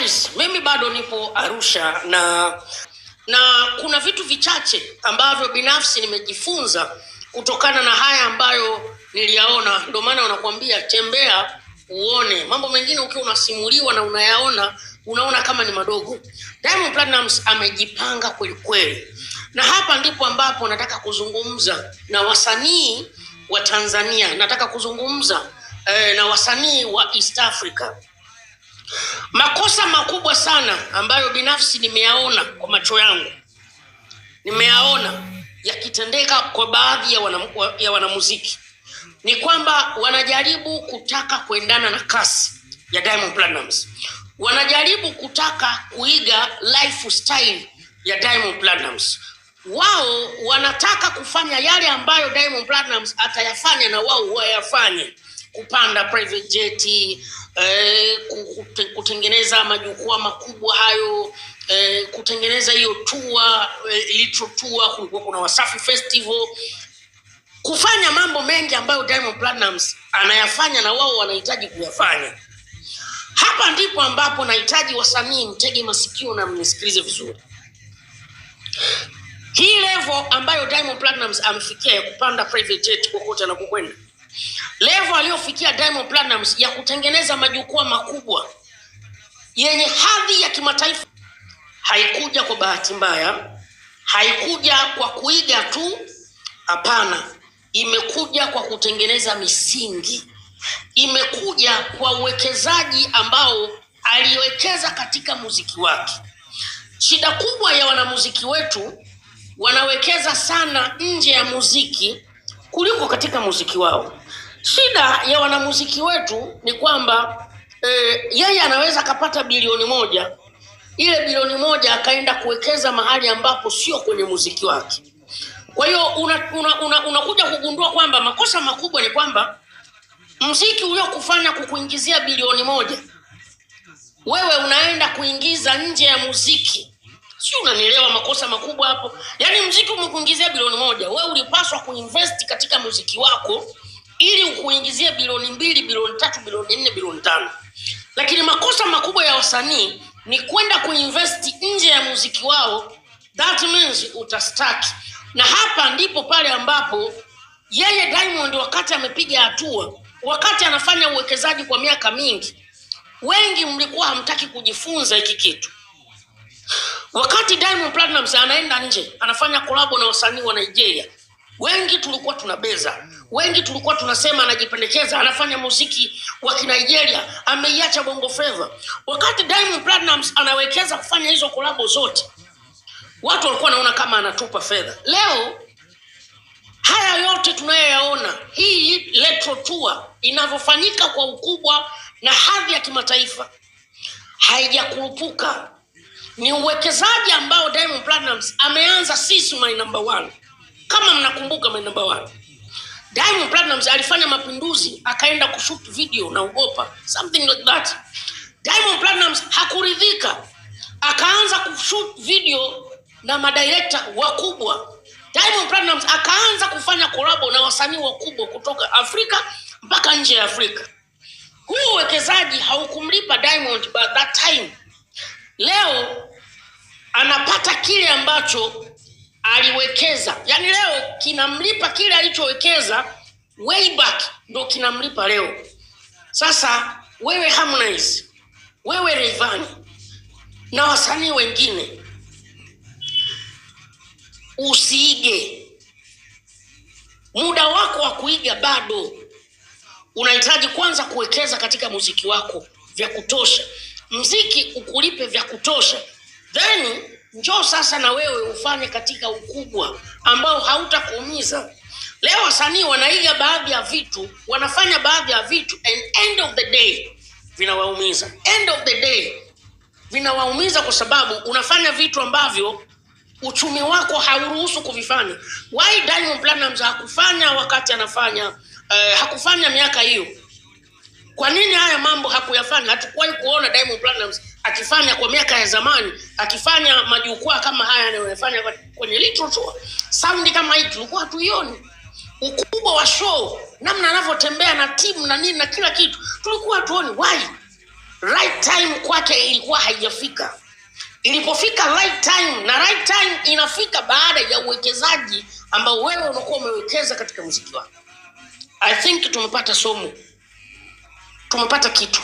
Guys, mimi bado nipo Arusha na kuna vitu vichache ambavyo binafsi nimejifunza kutokana na haya ambayo niliyaona. Ndio maana wanakuambia tembea uone. Mambo mengine ukiwa unasimuliwa na unayaona, unaona kama ni madogo. Diamond Platnumz amejipanga kweli kweli, na hapa ndipo ambapo nataka kuzungumza na wasanii wa Tanzania, nataka kuzungumza na wasanii wa East Africa. Makosa makubwa sana ambayo binafsi nimeyaona kwa macho yangu, nimeyaona yakitendeka kwa baadhi ya wanamuziki ni kwamba wanajaribu kutaka kuendana na kasi ya Diamond Platnumz, wanajaribu kutaka kuiga lifestyle ya Diamond Platnumz. Wao wanataka kufanya yale ambayo Diamond Platnumz atayafanya na wao wayafanye, kupanda private jet, kutengeneza majukwaa makubwa hayo, kutengeneza hiyo tour, Litro tour, kulikuwa kuna Wasafi Festival, kufanya mambo mengi ambayo Diamond Platnumz anayafanya na wao wanahitaji kuyafanya. Hapa ndipo ambapo nahitaji wasanii mtege masikio na mnisikilize vizuri. Hii level ambayo Diamond Platnumz amefikia ya kupanda private jet kokote anakokwenda, level aliyofikia Diamond Platnumz ya kutengeneza majukwaa makubwa yenye hadhi ya kimataifa, haikuja kwa bahati mbaya, haikuja kwa kuiga tu, hapana, imekuja kwa kutengeneza misingi, imekuja kwa uwekezaji ambao aliwekeza katika muziki wake. Shida kubwa ya wanamuziki wetu, wanawekeza sana nje ya muziki kuliko katika muziki wao. Shida ya wanamuziki wetu ni kwamba yeye anaweza akapata bilioni 1, ile bilioni 1 akaenda kuwekeza mahali ambapo sio kwenye muziki wake. Kwa hiyo unakuja kugundua kwamba makosa makubwa ni kwamba muziki uliokufanya kukuingizia bilioni 1, wewe unaenda kuingiza nje ya muziki. Sio, unanielewa makosa makubwa hapo? Yaani muziki umekuingizia bilioni 1, wewe ulipaswa kuinvest katika muziki wako ili ukuingizie bilioni 2, bilioni 3, bilioni 4, bilioni 5. Lakini makosa makubwa ya wasanii ni kwenda kuinvest nje ya muziki wao. That means utastuck. Na hapa ndipo pale ambapo yeye Diamond wakati amepiga hatua, wakati anafanya uwekezaji kwa miaka mingi, wengi mlikuwa hamtaki kujifunza hiki kitu. Wakati Diamond Platnumz anaenda nje, anafanya collab na wasanii wa Nigeria, wengi tulikuwa tunabeza, wengi tulikuwa tunasema anajipendekeza, anafanya muziki wa Kinigeria, ameiacha Bongo Flava. Wakati Diamond Platnumz anawekeza kufanya hizo collab zote, watu walikuwa wanaona kama anatupa fedha. Leo haya yote tunayoyaona, hii Retro Tour inavyofanyika kwa ukubwa na hadhi ya kimataifa, haijakurupuka. Ni uwekezaji ambao Diamond Platnumz ameanza sisi my number one. Kama mnakumbuka my number one, Diamond Platnumz alifanya mapinduzi, akaenda kushoot video Naogopa, something like that. Diamond Platnumz hakuridhika, akaanza kushoot video na madirector wakubwa. Diamond Platnumz akaanza kufanya collab na wasanii wakubwa kutoka Afrika mpaka nje ya Afrika. Huu uwekezaji haukumlipa Diamond by that time. Leo anapata kile ambacho aliwekeza, yaani leo kinamlipa kile alichowekeza way back, ndo kinamlipa leo. Sasa wewe Harmonize, wewe Rayvanny na wasanii wengine, usiige. Muda wako wa kuiga bado. Unahitaji kwanza kuwekeza katika muziki wako vya kutosha, mziki ukulipe vya kutosha, then njoo sasa na wewe ufanye katika ukubwa ambao hautakuumiza. Leo wasanii wanaiga baadhi ya vitu, wanafanya baadhi ya vitu, and end of the day vinawaumiza. End of the day vinawaumiza kwa sababu unafanya vitu ambavyo uchumi wako hauruhusu kuvifanya. Why Diamond Platnumz hakufanya wakati anafanya hakufanya miaka hiyo? Kwa nini haya mambo hakuyafanya? Hatukuwahi kuona Diamond Platnumz akifanya kwa miaka ya zamani, akifanya majukwaa kama haya anayoyafanya kwenye Litro Tour. Sound kama hii tulikuwa hatuioni. Ukubwa wa show, namna anavyotembea na timu na nini na kila kitu, tulikuwa hatuoni. Why? Right time kwake ilikuwa haijafika. Ilipofika right time, na right time inafika baada ya uwekezaji ambao wewe unakuwa umewekeza katika muziki wako. I think tumepata somo, tumepata kitu.